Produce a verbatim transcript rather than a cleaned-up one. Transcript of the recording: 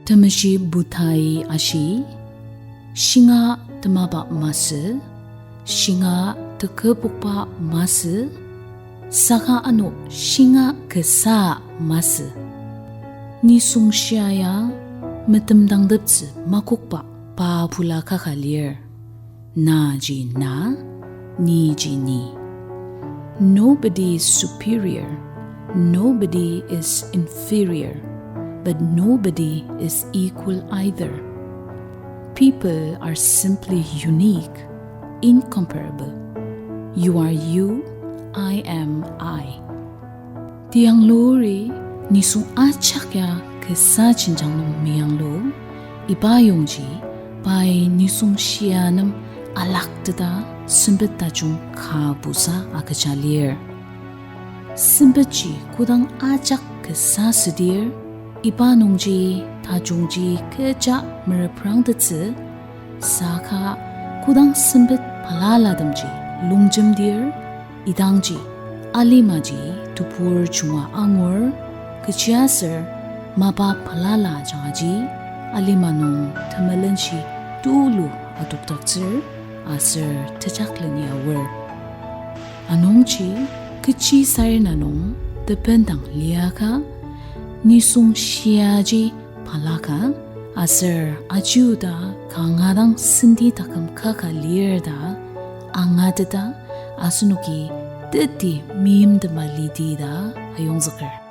Temeshi Buddhai ashi, shinga temaba masü, shinga tekübokba masü, saka ano shinga kasa masü. Nisung shia ya metemdangteptsü makokba pa pula kaka lir. Naji na, niji ni. Nobody is superior, nobody is inferior, but nobody is equal either. People are simply unique, incomparable. You are you, I am I. Tiyangluri nisung ajak ya kasa jenjang nung meyanglu, iba yongji pai nisung shia nem alakteta sempet tajung ka busa agüja lir. Sempetji kodang ajak kasa südir, iba nungji tajungji kecha mereprangtettsü, saka kodang sempet balalatemji longjemdir, idangji alimaji tebur junga angur, kechiaser mapa balala ajangaji alima nung temelenshi tulu adokdaktsür aser tejakleni aor. Anungji kechi sarena nung tebendang liaka, nisung shiaji balaka, aser ajiuda kanga dang senti taküm kaka lir ta angateta, asenoki teti meimtema lidi ta ayongzüker.